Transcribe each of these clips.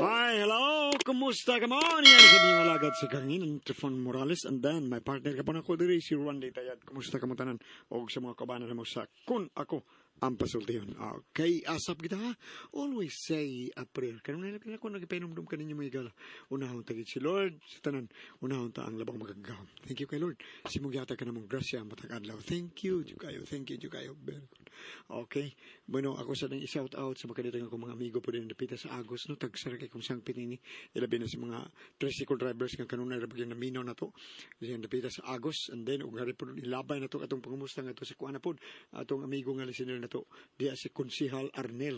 Hi, hello! Kumusta ka mo? Niyan sa inyong alagad sa kanginan, Trifon Morales, and then my partner ka po na ko diri, si Randy Tayad. Kumusta ka mo tanan? O sa mga kabanan mo sa kun ako ang pasultiyon. Okay, asap kita ha? Always say a prayer. Kanunay lang ako nagpainomdom ka ninyo mga igala. Unahon tagit si Lord sa tanan. Unahon ta ang labang magagahom. Thank you kay Lord. Simong yata ka namong grasya matag adlaw. Thank you, jud kayo. Thank you, jud kayo. Very good. Okay. Bueno, ako sa nang i-shout out sa makaditang akong mga amigo po din napita sa Agos, no? Tagsara kay kung sangpit nini. Ilabi na sa mga tricycle drivers nga kanunay ra bagyo namino na to. Diyan napita sa Agos, and then ug hari po ilabay na to atong pangumusta nga to sa kuan na pod atong amigo nga listener na to diya si Konsihal Arnel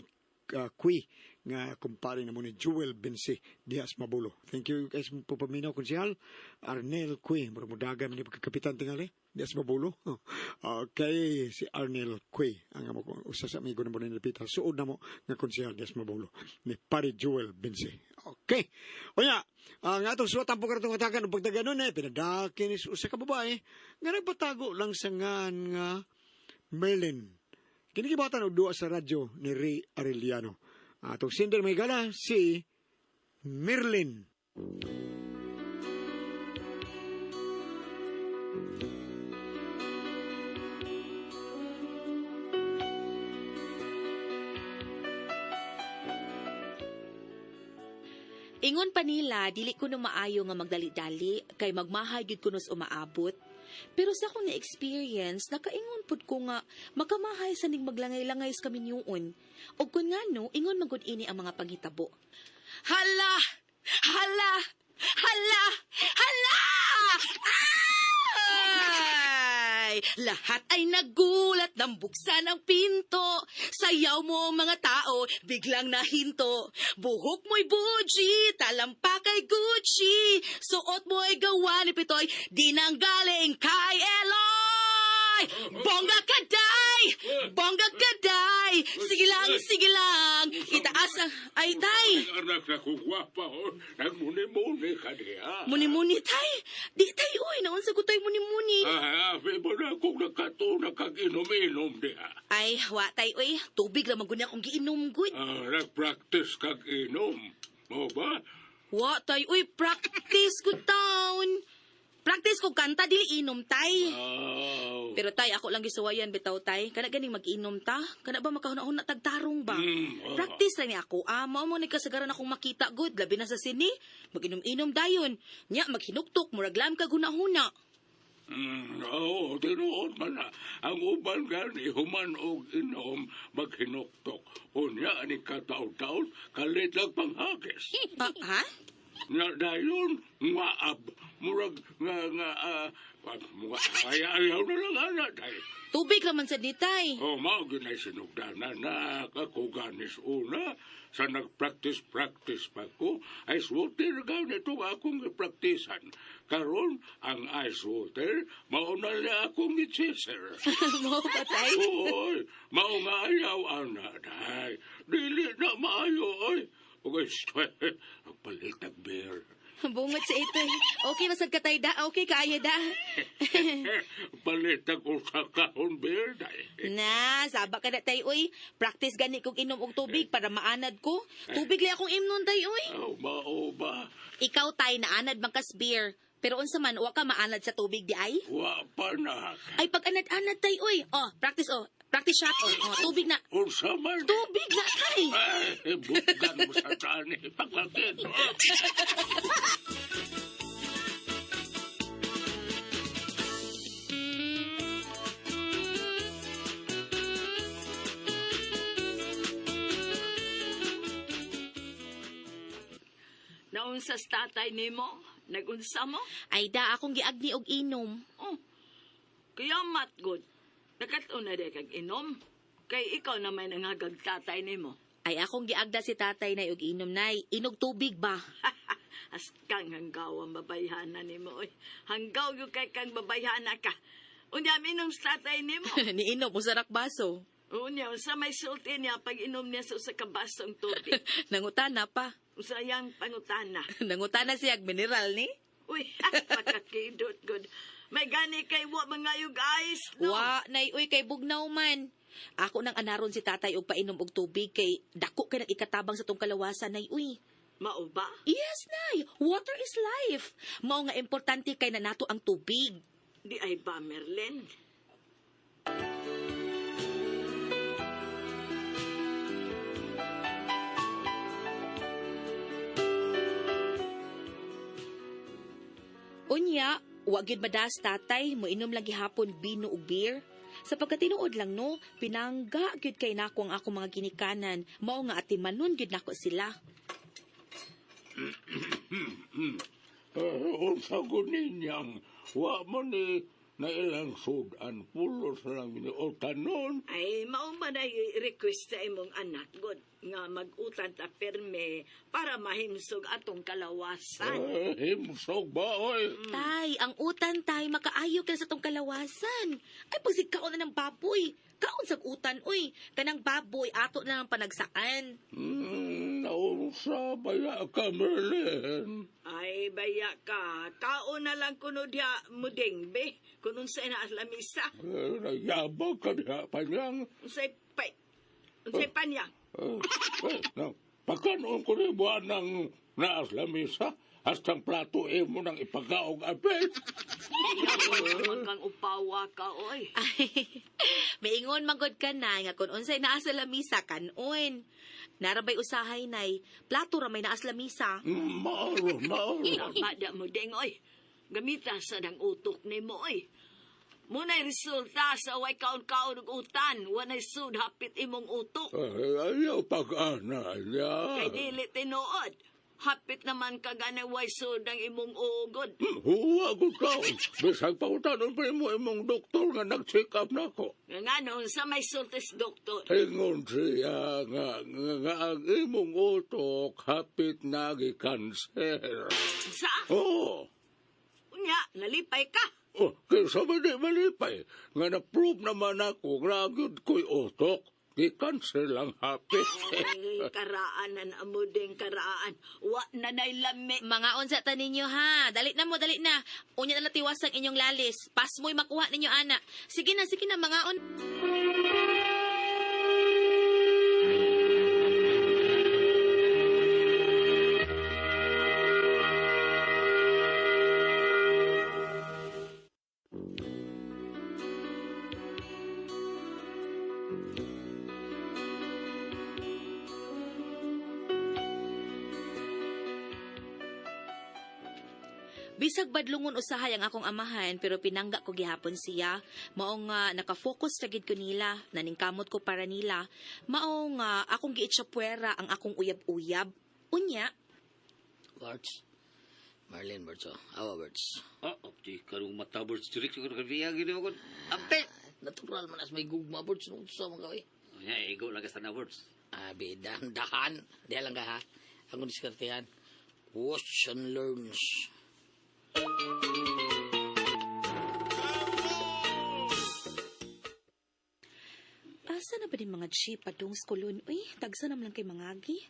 Cui nga kumpare na mo ni Jewel Bensi diha sa Mabulo. Thank you guys po paminaw, Konsihal Arnel Cui. Mura mo dagan ni pagkakapitan tingali diha sa Mabulo. Okay, si Arnel Cui ang amo ko usa sa amigo na mo ni Lupita. Suod na mo nga konsihal diha sa Mabulo ni pare Jewel Bensi. Okay. Unya, ang atong suwat ang pagkaratong katagan ug pagdaganon eh pinadaki ni usa ka babae nga nagpatago lang sa ngan nga Merlin. Kinikibatan og duwa sa radyo ni Ray Arellano. Atong sender may gala si Merlin. Ingon pa nila, dili ko no maayo nga magdali-dali, kay magmahay gyud kunos umaabot. Pero sa akong na-experience, nakaingon pud ko nga makamahay sa ning maglangay-langay sa kaminyuon. Og kun ngano, ingon man gud ini ang mga panghitabo. Hala! Hala! Hala! Hala! Ay! Lahat ay nagulat nang buksan ang pinto. Sayaw mo mga tao, biglang nahinto. Buhok mo'y buji, talampak ay Gucci. Suot mo'y gawa ni Pitoy, di nanggaling kay Eloy. Bongga kaday! Bongga kaday! Sige lang, sige lang. Itaas ang... Ay, tay! Anak na kong gwapa, oh. Nagmuni-muni ka niya. Muni-muni, tay! Di, tay, uy! Naunsa ko tay muni-muni. Ah, abi mo na kung nakatuna kag inom-inom niya. Ay, wa tay, uy. Tubig lang man akong giinom, gud. Ah, nag-practice kag inom. Mo ba? Wa tay, uy. Practice good town. Practice ko kanta, dili inom, tay. Oh. Pero tay, ako lang gisuwayan, bitaw, tay. Kana ganing mag-inom ta? Kana ba makahuna-huna tagtarong ba? Mm, oh. Practice lang ni ako. Ah, mao mo ni kasagaran akong makita, good. Labi na sa sini. Mag-inom-inom dayon. Nya, maghinuktok, murag lam kag huna-huna. Oo, tinuod man na. Ang uban gani, human og inom, maghinuktok. Unya, ni kataon-taon, kalit lang panghagis. Ah, ha? Na dayon, ngaab, murag, nga, nga, ah, mga, ay, ayaw na lang, anak, day. Tubig raman sad ni tay. O, mao gyud ay sinugdanan na ako ganis una sa nag-practice-practice pa ko, ice water ganito akong gipraktisan. Karon ang ice water, mao na niya akong gichaser. Mao ba tay? Oy, mao nga ayaw, ana, day. Dili na maayo, oy. Okay, ang palitag beer. Bungot sa ito. Eh. Okay, masad ka tay da. Okay, kaya da. Palitag usa kahon beer, day. Na, saba ka na tay, uy. Practice gani kog inom og tubig para maanad ko. Tubig lang akong imnon tay, uy. Oh, mao ba? Ikaw tay, naanad man kas beer. Pero unsa man, wa ka maanad sa tubig di ay? Wa pa na. Ay, pag anad-anad tay, uy. Oh, practice oh. Practice shot oh. Oh, tubig na. Unsa man? Tubig na tay. Ay, bukan mo sa tani. Pagkakit. Naunsa sa tatay nimo? Nagunsa mo? Ay da, akong giagni og inom. Oh. Kaya matgod. Nakatuna na di kag inom. Kay ikaw na may nangagag tatay nimo. Ay akong giagda si tatay nay og inom nay. Inog tubig ba? Askang hanggaw ang babayhana nimo oy. Hanggaw yung kay kang babayhana ka. Unya minom sa tatay nimo. Niinom mo sa baso. Unya unsa may sulti niya pag inom niya sa usa ka basong tubig. Nangutana pa. Usa yang pangutana. Nangutana siya og mineral ni. Uy, pakakidot good. May gani kay wa mangayog ice no. Wa, nay uy kay bugnaw man. Ako nang anaron si tatay og painom og tubig kay dako kay nang ikatabang sa tong kalawasan nay uy. Mao ba? Yes, Nay. Water is life. Mao nga importante kay na nato ang tubig. Di ay ba, Merlin? Unya, wa gyud madas tatay, moinom lang gihapon bino ug beer. Sa pagkatinuod lang no, pinangga gyud kay nako ang akong mga ginikanan. Mao nga atimanon gyud nako sila. Unsa ko ninyang, wa mo ni na ilang sudan, pulos lang ni o tanon. Ay, mao man ay request sa imong anak, God, nga mag-utan ta perme para mahimsog atong kalawasan. Himsog ba, oy? Tay, ang utan tay makaayo kay sa tong kalawasan. Ay pagsigkaon na ng baboy. Kaon sag utan oy. Kanang baboy ato na ang panagsaan. Naunsa baya ka, Merlin? Ay, baya ka. Kaon na lang kuno diha muding, be. Kung unsay na ang lamisa. Nayabag ka diha pa niyang. Unsay pa... Unsay panyang. Pagkanoon ko ni buwan ng naas lamisa, hastang plato imo nang ipagaog apel. Yaman kang upawa ka, oy. Ay, maingon magod ka na nga kung unsay naa sa lamisa kanon. Narabay usahay nay, plato ra may naa sa lamisa. Maoro, maoro. Tama da mo ding, oy. Gamita sa dang utok ni mo, oy. Muna'y resulta sa way kaon-kaon og utan. Wanay sud hapit imong utok. Ay, ayaw pag-ana niya. Kay dili tinuod. Hapit naman ka ganay way sud ang imong ugod. Huwa ko kaon. Bisag pautanon pa mo imong doktor nga nag-check up na ko. Nga nga sa may sultis doktor. Ingon siya nga ang imong utok hapit na gi-cancer. Sa? Oo. Unya, nalipay ka. Oh, kaysa ba di malipay? Nga na-prove naman ako nga gyud ko'y utok. Gi-cancer lang hapit. Ay, karaan na amo ding karaan. Wa na nay lami. Mga unsa ta ninyo ha. Dali na mo, dali na. Unya na natiwas ang inyong lalis. Pas mo'y makuha ninyo ana. Sige na, mga on. Bisag badlungon usahay ang akong amahan pero pinangga ko gihapon siya. Mao nga nakafocus ra gid ko nila, naningkamot ko para nila. Mao nga akong giitsapwera ang akong uyab-uyab. Unya, Barts. Marlene Barts, oh. Awa Barts. Ah, abdi karong mata birds direct ko kabiya gini ko. Abdi. Natural man as may gugma Barts nung sa mga kaway. Nya ego lang ka na birds. Ah, bidan, dahan. Di lang ka ha. Ang diskartehan. Watch and learns. Asa na ba din mga jeep padung skulon? Uy, tagsa naman lang kay mangagi.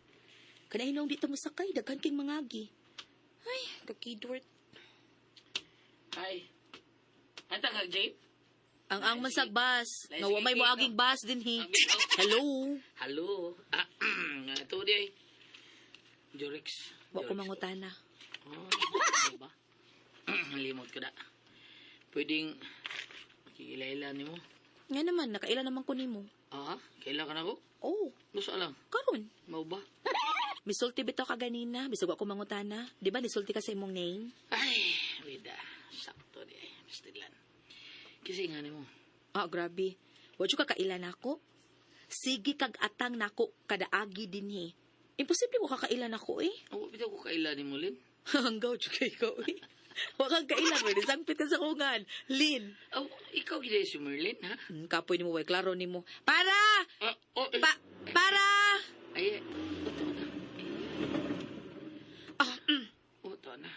Kanahinong dito mo sakay, daghan kay mangagi. Ay, kakidwert. Ay. Anta ka, Jade? Ang mansag bus. Nga wa may moaging bus din hi. Hello. Hello. Ah, ito di ay. Jorex. Wa ko mangutana. Oh, di ba? Limot ko da. Pwedeng makikilaila nimo. Nga naman, nakaila naman ko nimo. Ah, kaila ka na ko? Oh, Gusto lang. karon. Mau ba? Misulti bitaw ka ganina, bisag wa ko mangutana. Di ba nisulti ka sa imong name? Ay, wida. Sakto di ay. Mistilan. Kasi nga nimo. Ah, grabe. Wa jud ka kaila nako. Sige kag atang nako kadaagi dinhi. Imposible mo kakaila nako eh. Oh, bitaw ko kaila nimo, Lin. Hanggaw jud kay ikaw eh. Wa kang kaila mo, nisangpit ka sa kungan. Lin. Oh, ikaw gid si Merlin, ha? Kapoy nimo way klaro nimo. Para! Ah, oh, eh. Pa para! Ay, uto na. Ah, Uto na.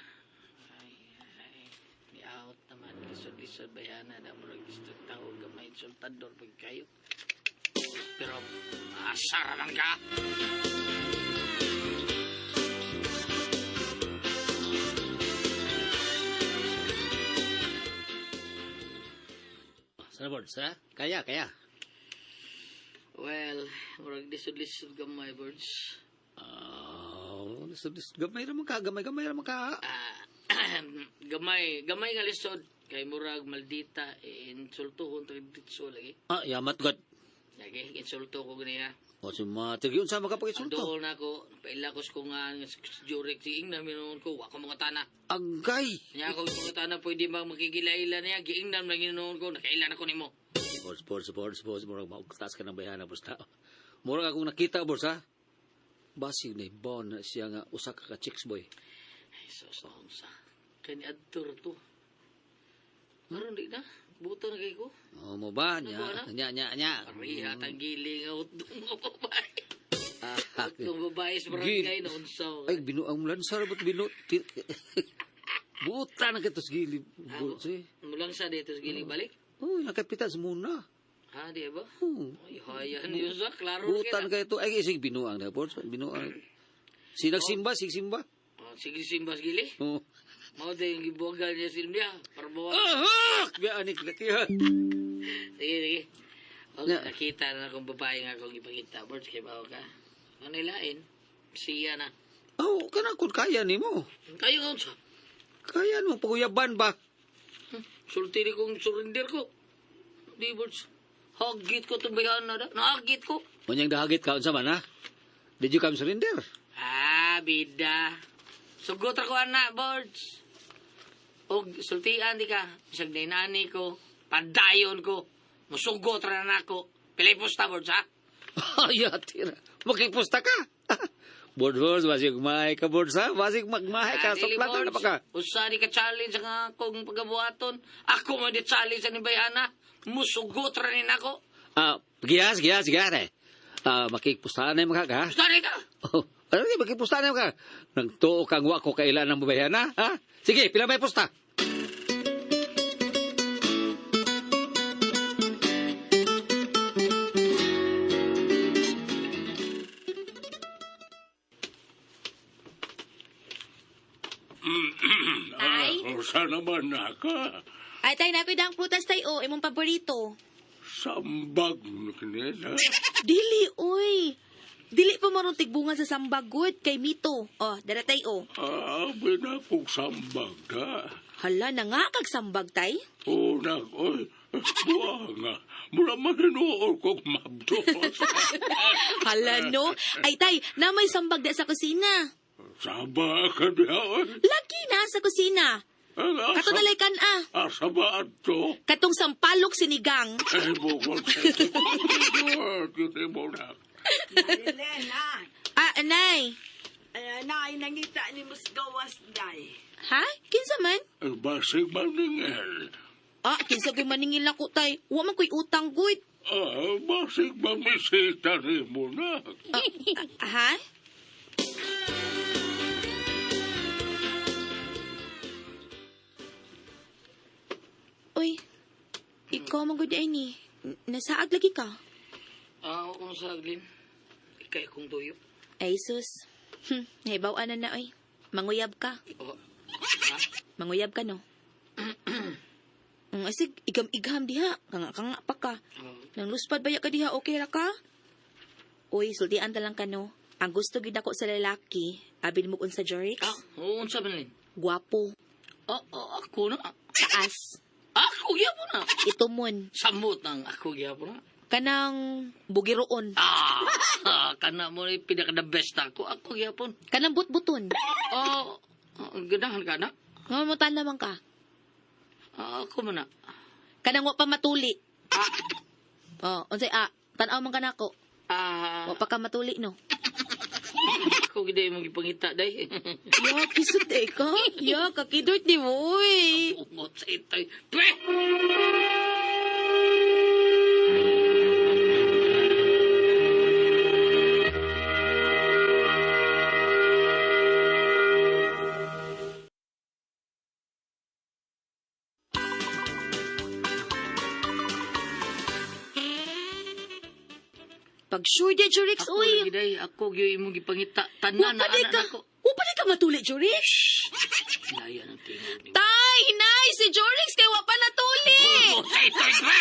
Ay, ay. Ni out naman. Lisod-lisod bayana na mo register tao gamay sultador pag kayo. Pero, asara man ka! Sana birds, ha? Kaya, kaya. Well, murag lisod-lisod gamay, birds. Ah, Lisod, lisod. Gamay ra man ka, gamay, gamay ra man ka. Ah, gamay, gamay nga lisod. Kay murag maldita, eh, insultuhon to ditso lagi. Ah, yamat god. Lagi, insulto ko ganiya. O si Mater, yun sa makapag-insulto. Dool na ako, pailakos ko nga nga si Jurek, si Ingnan, minuon ko, wako mga tana. Agay! Niya ako mga tana, pwede bang makikilaila niya, giingnan lang ginuon ko, nakailan ako nimo. Boss, boss, boss, boss, murag maugtas ka ng bayana, boss na. Murag akong nakita, boss, ha? Basig na ibon na siya nga usa ka ka-chicks boy. Ay, sus, sa. Kaya ni Adtor to. Maroon di na, buto na kay ko. O mo ba? Nya, Ano nya, nya, nya. Pariha, tanggiling, ang utong mga babae. Ah, Utong babae sa barangay, noon sa. Ay, binuang lansar, ba't binu... Buta na katos gilid. Boss, eh. Mulang sa dito sa giling balik. Uy, nakapitas muna. Ha, di ba? Oh. Ay, hayan yun sa, klaro Butan na kayo to. Ay, isig binuang na, boss. Binuang. Sinagsimba, sigsimba. Oh, sige, simbas gili. Oh. Mao din yung gibuwagan niya silbiya. Para bawa. Ah! Bianik na kaya. Sige, sige. Og Na- nakita na akong babae nga akong ipakita. Birds, kay bawo ka. Ano ilain? Siya na. Oh, kana kun kaya nimo. Kayo nga unsa? Kaya mo paguyaban ba? Sulti ni kong surrender ko. Di, birds. Hagit ko itong bayan na da. Nahagit ko. Unyang dahagit ka unsa man ha? Did you come surrender? Ah, bida. Sugot ako, anak, birds. Og sultian di ka. Bisag nainani ko. Padayon ko. Musugot ra na ako. Pilay pusta, birds, ha? Ay, tira. Makipusta ka. Board board, basig mahay ka board sa, basig magmahay ka, Ah, dili, suplatan na Bords. pa ka. Usa di ka challenge ang akong pagabuhaton. Ako man di challenge ang bayana. Musugot ra ni nako. Ah, giyas, giyas, giyas eh. Ah, makipustahan na yung ka, ha? Usa di ka. Oh, ano di, makipustahan na yung ka. Nagtuo kang wa ko kailan ng babayana, ha? Sige, pila may pusta? Tay? Ah, usa naman na ka. Ay, tay, nakoy dang prutas tay, oh. Imong paborito. Sambag na kanila. Dili, oy. Dili pa maron tigbungan sa sambagod kay Mito. Oh, dara tay, oh. Ah, abi na kong sambag da. Hala na nga kag sambag tay. Una, oy, buwa nga. Mura mahinuol kong mabdos. Hala no. Ay tay, na may sambag da sa kusina. Saba ka niya, oy. Lagi na sa kusina. Ang Kato asa, nalay kan ah. asa ba ato? Katong sampalok sinigang. Eh, bukod sa ito. Kita mo na. Marilena, Ah, anay. ay, naay nangita ni Musgawas day. Ha? Kinsa man? Eh, basig maningil. Ah, kinsa ko'y maningil ako tay. Wa man ko'y utang gud. Ah, basig mamisita ni mo na. Ah, ah, ha? Uy, ikaw man gud ay ni. Nasaag lagi ka. Ah, ako sa aglin. Ikay akong tuyo. Ay, sus. Nahibaw-an na na, oy. Manguyab ka. Oh. Ha? Manguyab ka, no? Asig, igam-igam diha. Kanga-kanga pa ka. Oh. Nang luspad baya ka diha, okay ra ka? Uy, sultian ta lang ka, no? Ang gusto gid ako sa lalaki, abin mo unsa Jorix? Ah, oo, unsa man lin? Gwapo, Oh, oh, ako na. taas, Ako gyapon na. itumon, Samot ang ako gyapon na. kanang bugiroon, Ah, ah, kana mo ni pinaka the best ako. Ako gyapon. kanang butbuton. Oh, oh, ganahan ka na. Nga mo naman ka. Ah, ako man na. Kanang wa pa matuli. Ah, Oh, unsay a, tan-aw man ka nako. ah, Wa pa ka matuli no. ako gid imong gipangita day. Ya, kisot eh ka. Ya, kakidort ni mo, uy. Ungot sa itoy. Pwe! Pag sure de, Jurix, Ako uy. lagi day, ako gyud imong gipangita. Wa Tanan na pa di anak ka. nako. Wa pa di ka matuli, Jurix. Laya ng tingog ni. Tay, hinay, si Jurix kay wa pa natuli. Ungot sa itoy. Pwe!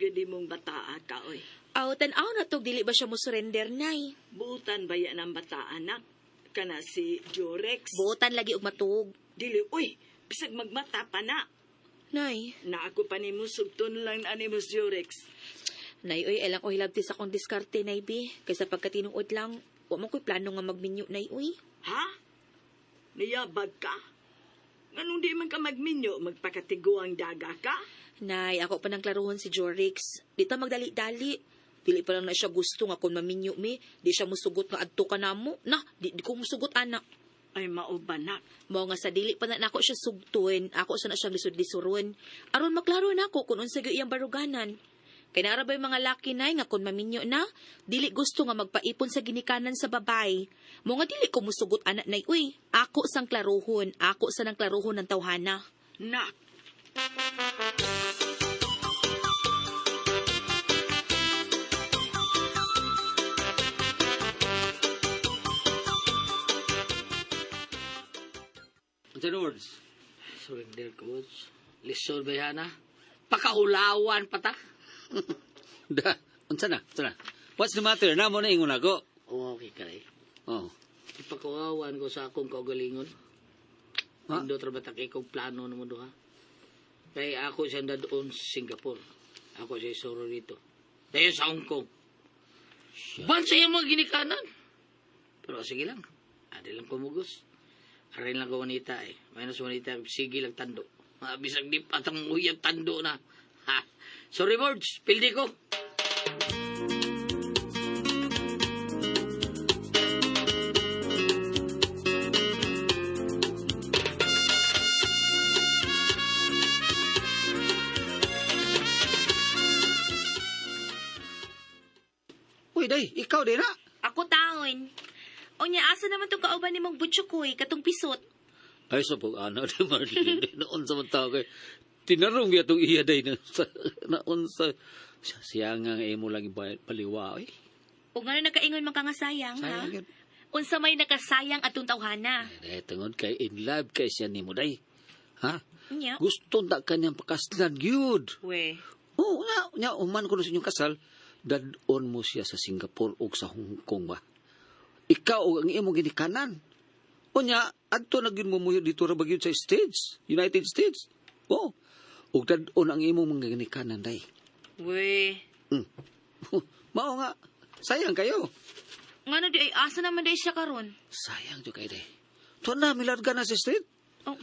gyud imong bataa ka oy. Aw, tan-aw na tog dili ba siya mo surrender, Nay? Buutan ba yan ang bata anak? Kana si Jorex. Buotan lagi og matuog. Dili uy, bisag magmata pa na. Nay, Na ako pa nimo sugton lang na nimo si Jorex. Nay, oy, elang ko hilabti sa akong diskarte, Nay, bi. Kaysa pagkatinuod lang, wa man ko'y plano nga magminyo, Nay, uy. Ha? Niyabag ka? Nganong di man ka magminyo, magpakatigo ang daga ka? Nay, ako pa nang klaruhon si Jorix. Di ta magdali-dali. Dili pa lang na siya gusto nga kung maminyo mi. Di siya musugot nga adto ka namo. Na, di ko musugot, ana. Ay maubanak. Mao nga sa dili pa na nako siya sugtuin, ako sa na siyang lisod-lisuron. Aron maklaro nako kung unsa gyud iyang baruganan. Kay naara ba'y mga laki nay nga kung maminyo na, dili gusto nga magpaipon sa ginikanan sa babay. Mo nga dili ko musugot ana nay uy. Ako sang klaruhon, ako sa nang klaruhon ng tawhana. Nak, Unsa na words? Surrender ko, boss. Lisod ba yan, ha? Pakaulawan pa ta. Da, unsa na? Unsa na? What's the matter? Namo na ingon ako. Oo, okay ka eh. Oh. Ipakawawan ko sa akong kaugalingon. Ha? Indo trabatak ikaw plano na mo duha. Kay ako siya doon sa Singapore. Ako siya isuro dito. Dayon sa Hong Kong. Bansa yung mga ginikanan. Pero sige lang. Adi lang kumugos. Arin lang ko wanita eh. Minus wanita, sige lang tando. Bisag di patang uyab tando na. Ha. Sorry, words. Pildi ko. Uy, day, ikaw din na. Ako taon. Unya asa naman tong kauban nimong butchukoy katong pisot. Ay, sa pag ano ni Marlene, noon sa mga tao kay, tinarong niya itong iya day na, sa, naon sa, siya nga nga imo lang paliwa, eh. O ngano nakaingon man ka nga sayang, ha? Sayang yun. Unsa may nakasayang atong tawhana? Ay, tungod kay in love kay siya nimo day. Ha? Nya. Gusto na kanyang pakaslan gyud. We. Oo, nga, nya uman ko na sa inyong kasal, dadon mo siya sa Singapore o sa Hong Kong ba? Ikaw og ang imong ginikanan. Unya, adto na gyud mo muyo dito ra ba gyud sa States, United States. Oh. Ug dadon ang imong mga ginikanan day. We. Mao nga, sayang kayo. Ngano di ay asa naman day siya karon? Sayang jud kay day. Tuan na milarga na sa street. Oh.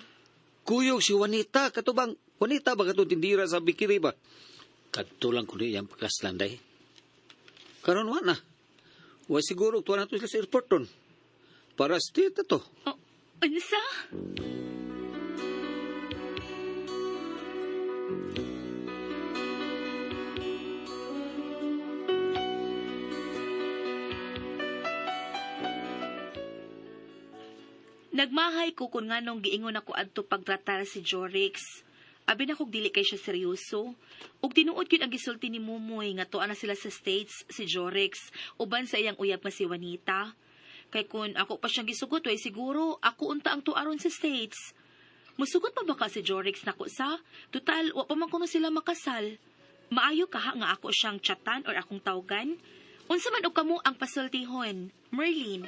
Kuyog si Juanita, katubang Juanita ba katong tindira sa bikiri ba? Kadto lang kuno iyang pakaslan day. Karon wa na. Wa siguro tuwa na to sila sa airport ton. Para state na to. Oh, unsa? Nagmahay ko kung nganong giingon ako adto pagtratar si Jorix. Abi na kog dili kay siya seryoso. Ug tinuod gyud ang gisulti ni Mumoy nga tuwa na sila sa States si Jorix uban sa iyang uyab nga si Juanita. Kay kun ako pa siyang gisugot, way siguro ako unta ang tuaron sa States. Musugot pa ba ka si Jorix nako sa? Total, wa pa man kuno sila makasal. Maayo ka ha nga ako siyang chatan or akong tawgan? Unsa man og kamo ang pasultihon? Merlin.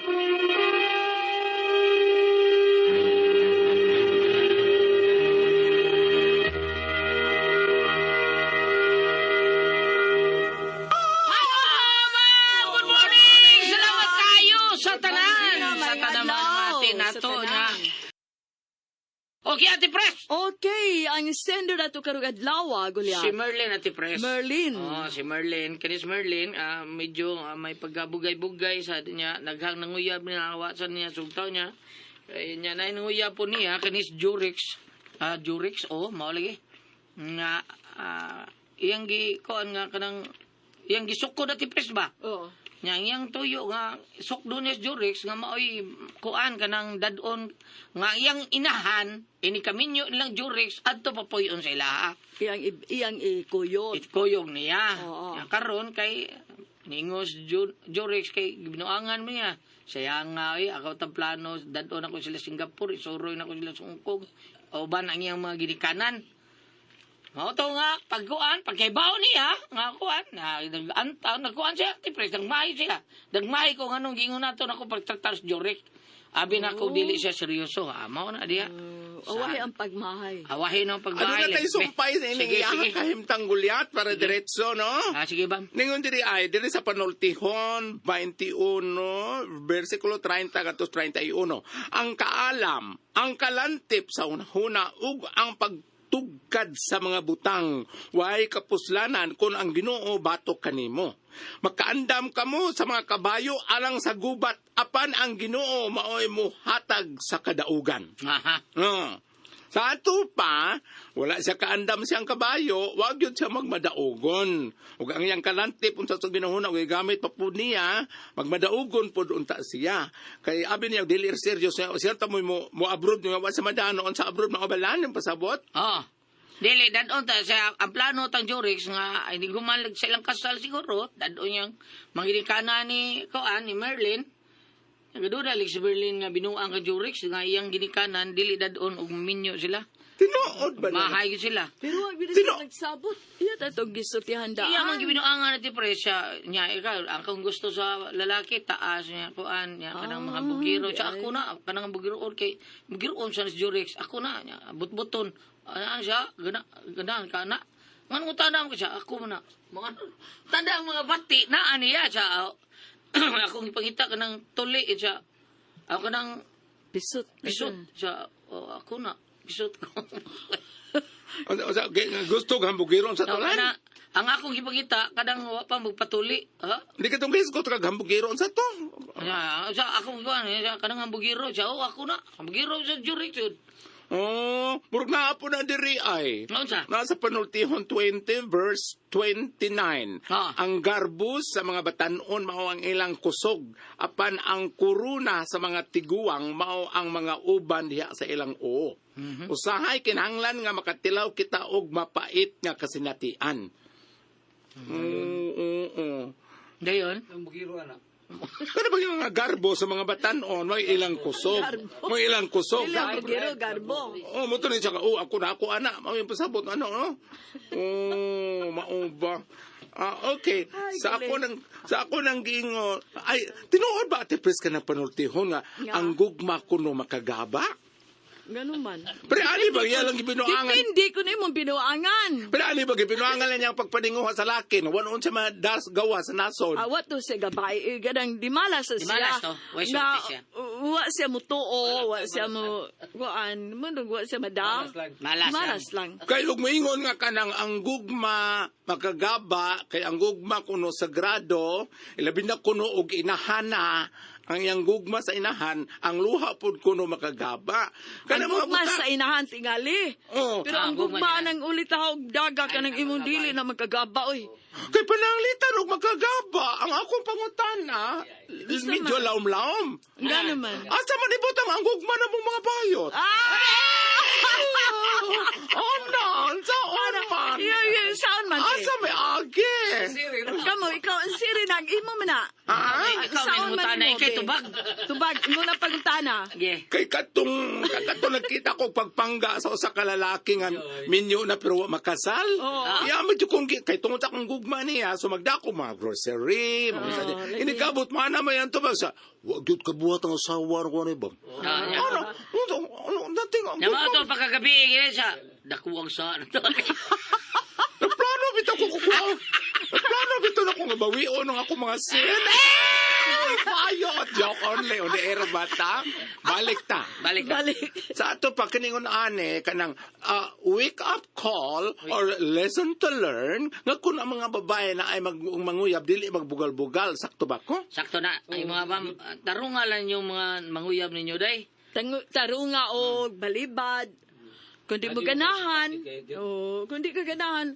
Good morning! Salamat kayo sa tanan! Sa tanan mga mati nato na. Okay, Ate Pres! Okay, ang sender na to karong adlaw, Goliath. Si Merlin, Ate Pres. Merlin. Oh, si Merlin. Kanis Merlin, medyo may pagkabugay-bugay sa niya. Naghang nanguyab niya, sa niya, sugtaw niya. Kaya niya, na nanguyab po niya, kanis Jurix. Jurix, oh, mao lagi. Nga, iyang gi, kuan nga kanang, iyang gisukod, Ate Pres ba? Oo. Nya ang iyang tuyo nga sukdo ni Jurix nga maoy kuan kanang dadon nga iyang inahan ini kaminyo nilang Jurix adto papuyon sa ilaha. Iyang iyang ikuyot. Itkuyog niya. Oo. Nya karon kay ningos Jurix kay gibinuangan mo niya. Saya nga oy ako tang plano dadon ako sila Singapore, isuroy na ako sila sa Hong Kong. Uban ang iyang mga ginikanan. Mao to nga pagkuan, pagkaibaw niya, nga kuan, na nag-anta, nagkuan siya, ti pres nagmahi siya. Nagmahi ko nganong giingon nato nako pagtratar sa Joric. Abi na ko dili siya seryoso, ha. Mao na diya. Awahi ang pagmahay. Awahin ang Ano pagbahay. na tayo sumpay sa ining Sige, iyaha sige. kahimtang gulyat para diretso, no? Ah, sige ba? Ningon diri ay diri sa panultihon 21 versikulo 30 ngadto 31. Ang kaalam, ang kalantip sa unahuna ug ang pagtugkad sa mga butang way kapuslanan kon ang Ginoo batok kanimo. Makaandam kamo sa mga kabayo alang sa gubat apan ang Ginoo maoy muhatag sa kadaugan. Aha. No. Sa ato pa, wala siya kaandam siyang kabayo, wag yun siya magmadaugon. Ug ang iyang kalantip unsa sa ginahuna ug gamit pa pud niya, magmadaugon pud unta siya. Kay abi niya dili serious siya, siya ta mo mo abroad niya wa sa madano sa abroad maobalan yung pasabot. Oh. Dili dadon ta sa ang plano tang Jurix nga ay di gumalag sa ilang kasal siguro dadon yang manginikana ni kuan ni Merlin. Nagaduda lig si Merlin nga binuang ka Jurix nga iyang ginikanan dili dadon og minyo sila. Tinuod ba na? Mahay gyud sila. Pero wag bilis Sino? ka nagsabot. Iya tatong gisultihan daan. Iya man gibinuangan na ti presya niya ikaw ang kung gusto sa lalaki taas niya kuan niya kanang mga Ah, bugiro di sa ay. ako na kanang bugiro or kay bugiroon sa Jurix ako na niya butbuton ano siya gana gana ka na nganong tanda mo siya ako man na mga tanda ang mga bati na aniya siya akong ipangita kanang tuli eh, siya ako kanang Pisot. pisot siya oh, ako na pisot ko. O, sa, gusto kang bugiron sa So, tulan? kana, ang akong ipangita kadang wa pa magpatuli ha. Hindi ka tong gusto kag hambugiron sa to. Ya, sa akong kuan, eh, sa kanang hambugiro siya, oh ako na, hambugiro sa jury jud. Oh, murag naa po na diri ay. Naunsa? Nasa panultihon 20 verse 29. Ah. Ang garbus sa mga batanon mao ang ilang kusog, apan ang kuruna sa mga tiguang mao ang mga uban diha sa ilang oo. Usahay kinahanglan nga makatilaw kita og mapait nga kasinatian. Mm, mm. Dayon. Kana ba yung mga garbo sa mga batanon may ilang kusog? May ilang kusog. Dili ang bugiro, garbo. Oh, mo to ni siya ka, oh, ako na ako ana, mao yung pasabot ano, no? Oh, mao ba? Ah, okay. Ay, Sa ako galing. nang sa ako nang giingon, ay tinuod ba Ate Pres ka na panultihon nga Nga. ang gugma kuno makagaba? Ganun man. Pero ani ba iya lang gibinuangan? Depende ko na imong binuangan. Pero ani ba gibinuangan lang niya ang pagpaninguha sa laki no? Wala unsa madas gawa sa nasod. Awa to siya gabay, eh, ganang di malas sa siya. Di malas to. Way Nga, sulti siya. Wa siya mo tuo, wa siya mo, kuan, mundong wa siya mada. Malas lang. Malas lang. Kay ug moingon nga kanang ang gugma makagaba kay ang gugma kuno sagrado ilabi na kuno og inahana ang iyang gugma sa inahan ang luha pud kuno makagaba. Ang Kanang mga gugma butang- sa inahan tingali. Oo. Pero Ah, ang gugma gugma niya. ng ulit og daga kanang Ay, imong ang dili na magkagaba oy. Kay pananglitan og makagaba ang akong pangutana Gusto medyo man. laom-laom. Gano man. Asa man ibutang ang gugma na mong mga bayot? Ah! Oh no, saan man? Iyo, iyo, saan man? eh? Asa may agi? Kamo, ikaw ang siri nag imo man na. Ah? Ikaw may Saan man nangutana, imo, ikay be? tubag. Tubag, imo na pagutana. Sige. Kay katong katong nakita ko pagpangga sa usa ka lalaki nga minyo na pero wa makasal. Oo. Yeah, medyo kung kay tungod sa akong gugma niya, so magdako mga grocery, mga sa lagi. inikabot man na man to ba sa wa gyud kabuhat ang asawa ko ani ba. Ah, yeah. Ano? Ano ano dating ang Nya gugma. to pagkagabi gini siya. Dakuwang sa ano to. Nagplano bitaw ko kukuha. Nagplano bitaw na kung bawion ang ako mga sin. Eh! Bayot! Joke only. On the air bata. Balik ta. Balik ka. Balik. Sa ato pa kiningon ane kanang wake up call or lesson to learn nga kun ang mga babae na ay mag manguyab dili magbugal-bugal sakto ba ko? Sakto na. Ay mga bam, tarungalan yung mga manguyab ninyo day. Tarunga og balibad. Kung di mo ganahan, o kung di ka ganahan.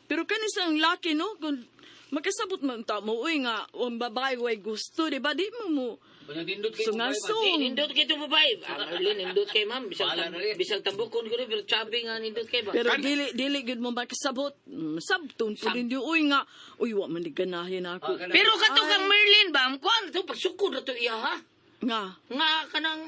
Pero kanisang laki no, kung magkasabot man ta mo uy nga ang babae way gusto, di ba? Di mo mo sungasong. Di, nindot kay itong babae. Ah, Marlene, nindot kay ma'am. Bisag, bisag tambukon ko rin, pero sabi nga nindot kay ba. Pero dili dili gud mo makasabot. Sabton po din di uy nga uy wa man di ganahin ako. Pero kato kang Merlin ba, kuan to pagsukod na to iya ha. Nga. Nga kanang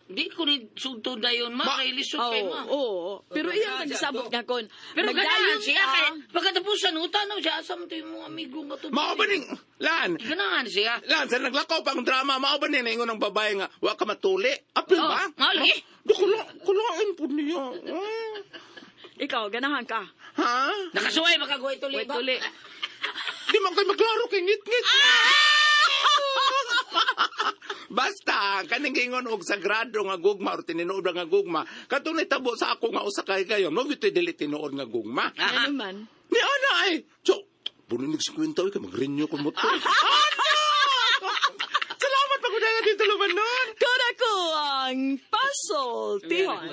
Di ko ni sugto dayon ma, Ma- kay lisod kay Oo, ma. oo. Pero iyang nagsabot nga kon. Pero ganahan Magdayon siya ka. kay pagkatapusan utan siya asa mo to yung mga amigo nga to. Mao ba ning Lan? Ganahan siya. Lan, sa naglakaw pa ang drama, mao ba ning naingon ang babae nga wa ka matuli? Apil Oh, ba? mao lagi. Do kulain po niya. Eh. Ikaw, ganahan ka. Ha? Nakasuway makaguhay tuli Wait, ba? tuli. Di man kayo maglaro kay ngit-ngit. Basta kaning gingon og sagrado nga gugma or tinuod nga gugma, katong nitabo sa ako nga usa kay kayo, mo gyud dili tinuod nga gugma. Ano man. Ni ana ay. So, puno nig 50 oy kay magrenew ko motor. Ana! Salamat pag dito luman nun. Kura ko ang pasultihon.